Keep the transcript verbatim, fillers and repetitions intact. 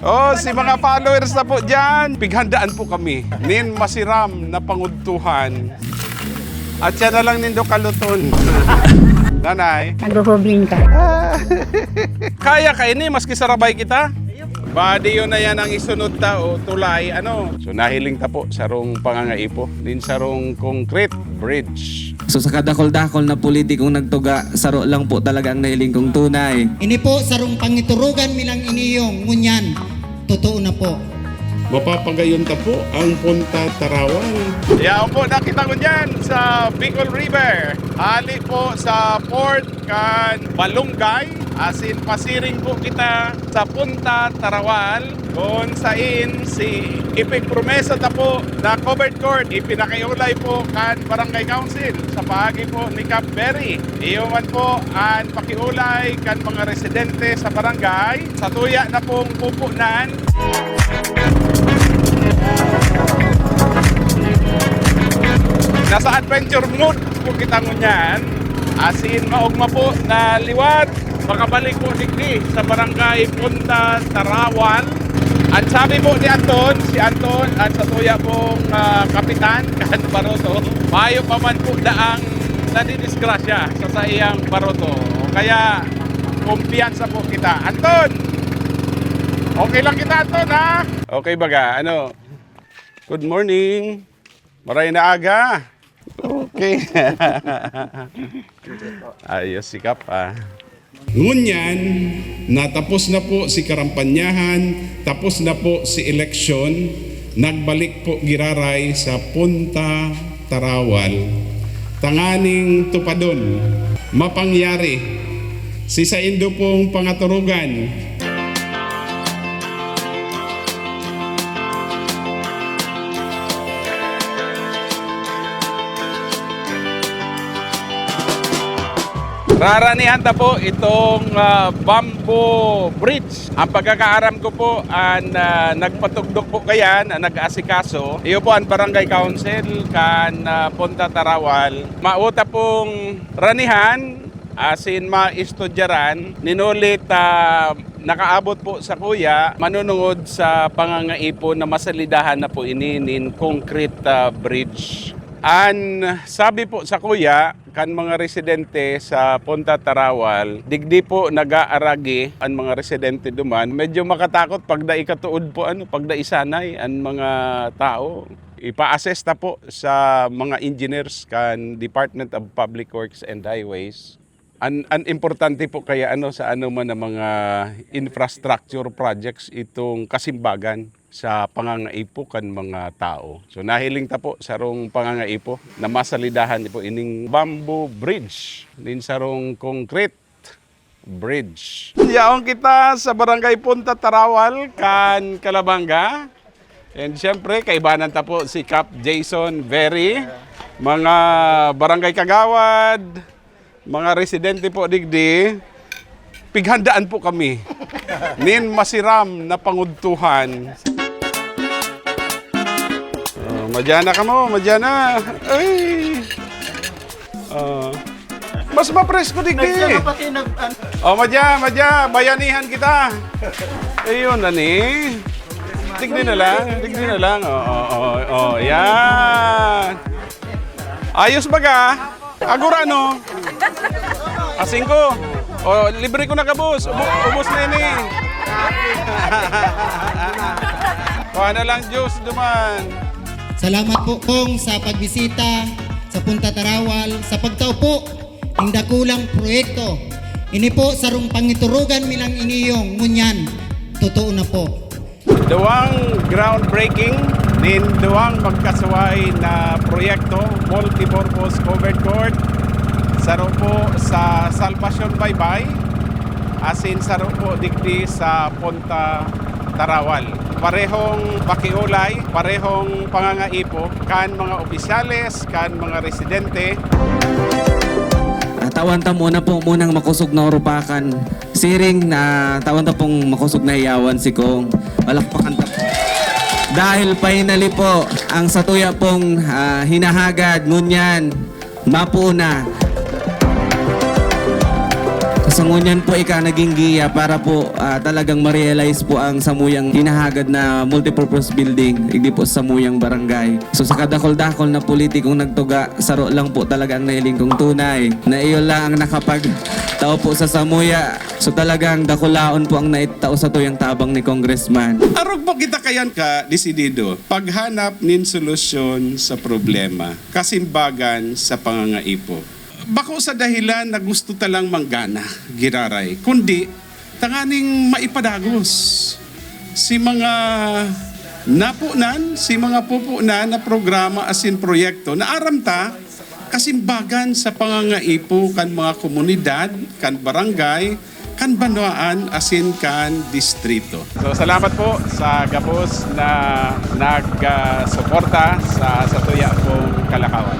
Oh, si mga followers na po dyan, pighandaan po kami nin masiram na pangudtuhan. At siya na lang nindo kaluton. Nanay. Naghuhubling ka. Kaya ka ini, maski sarabay kita. Badi yun na yan ang isunod ta o tulay, ano. So, nahiling ta po sarong pangangaipo, nin sarong concrete bridge. So, sa kadakol-dakol na politikong nagtuga, saro lang po talaga ang nahiling kong tunay. Ini po, sarong pangiturugan mi lang iniyong ngunyan. Totoo na po. Mapapagayon ta po ang Punta Tarawan. Yaon po, nakita ko dyan sa Bicol River. Hali po sa port kan Balungay. Asin pasiring po kita sa Punta Tarawal. Kun sain si ipigpromesa ta po na covered court, ipinakiulay po kan Barangay Council sa paagi po ni Cap Berry. Iyo man po an pakiulay kan mga residente sa barangay. Sa tuya na pong pupunan. Nasa adventure mode po kita ngunyan. Asin maogma po na liwat. Makabalik po digdi sa barangay Punta Tarawan. At sabi po ni Anton, si Anton at sa tuya pong, ah, kapitan, kan Baroto, mayo pa man po daang nadidisgrasya sa saiyang baroto. Kaya kumpiyansa po kita. Anton! Okay lang kita, Anton, ha? Okay baga, ano? Good morning. Maray na aga. Okay. Ayos, sikap, ah. Ngunyan, natapos na po si karampanyahan, tapos na po si eleksyon, nagbalik po giraray sa Punta Tarawal. Tanganing tupadon, mapangyari, si saindo pong pangaturugan. Raranihan ta po itong, ah, bamboo bridge. Ang pagkakaaram ko po, an, ah, nagpatugdok po kayan, an nag-asikaso, iyo po an barangay council kan, ah, Punta Tarawal. Mao ta pong ranihan, asin maestudyaran, nin huli ta nakaabot po sa kuya, manunungod sa pangangaipo na masalidahan na po ini nin concrete, ah, bridge. An sabi po sa kuya, kan mga residente sa Punta Tarawal, digdi po nag-aaragi an mga residente duman. Medyo makatakot pag dai katuod po, ano, pag dai sanay an mga tao. Ipa-assess ta po sa mga engineers kan Department of Public Works and Highways. An, an importante po kaya, ano, sa ano man na mga infrastructure projects itong kasimbagan sa pangangaipo kan mga tao. So, nahiling ta po sarong pangangaipo na masalidahan po ining bamboo bridge, nin sarong concrete bridge. Yaon kita sa Barangay Punta Tarawal, kan Calabanga. And siyempre, kaibanan ta po si Cap Jason Very, mga barangay kagawad, mga residente po digdi, pighandaan po kami nin masiram na pangudtuhan. Oh, madyana kamo, madyana. Ay. Oh. Mas mapresko digdi. Nagsiya ka pati nag-, an- Oh, madya, madya, bayanihan kita. Ayun na ni. Digdi na lang, digdi na lang. Oh, oh, oh, oh, yan. Ayos baga? Agora, no? Asingko. O, libre ko na gabos. Ubo-, ubos na ini. Kuha na lang juice duman. Salamat po, Kong, sa pagbisita sa Punta Tarawal, sa pagtao po ng dakulang proyekto. Ini po, sarong pangiturugan mi lang iniyong ngunyan. Totoo na po. Duwang groundbreaking nin duwang magkasuway na proyekto, multipurpose covered court, saro po sa Salvacion Baybay, asin saro po digdi sa Punta Tarawal. Parehong pakiulay, parehong pangangaipo kan mga opisyales, kan mga residente. Ah, tawan ta muna po munang makosog na urupakan. Siring na tawan ta pong makosog na hiyawan si Kong. Palakpakan ta po. Dahil finally po, ang satuya pong, ah, hinahagad ngunyan, mapuo na. Sa ngunyan po ika naging giya para po, ah, talagang ma-realize po ang samuyang hinahagad na multipurpose building, igdi po sa samuyang barangay. So, sa kadakol-dakol na politikong nagtuga, saro lang po talaga ang nahiling kong tunay, na iyo lang ang nakapagtao po sa samuya. So, talagang dakulaon po ang naitao sa tuyang tabang ni Congressman. Arog po kita kayan ka desidido paghanap nin solusyon sa problema, kasimbagan sa pangangaipo. Bako sa dahilan na gusto talang manggana, giraray, kundi tanganing maipadagos si mga napunan, si mga pupunan na programa asin proyekto na aram ta kasimbagan sa pangangaipo kan mga komunidad, kan barangay, kan banwaan asin kan distrito. So, salamat po sa gabos na nagsuporta sa, sa tuya pong kalakawan.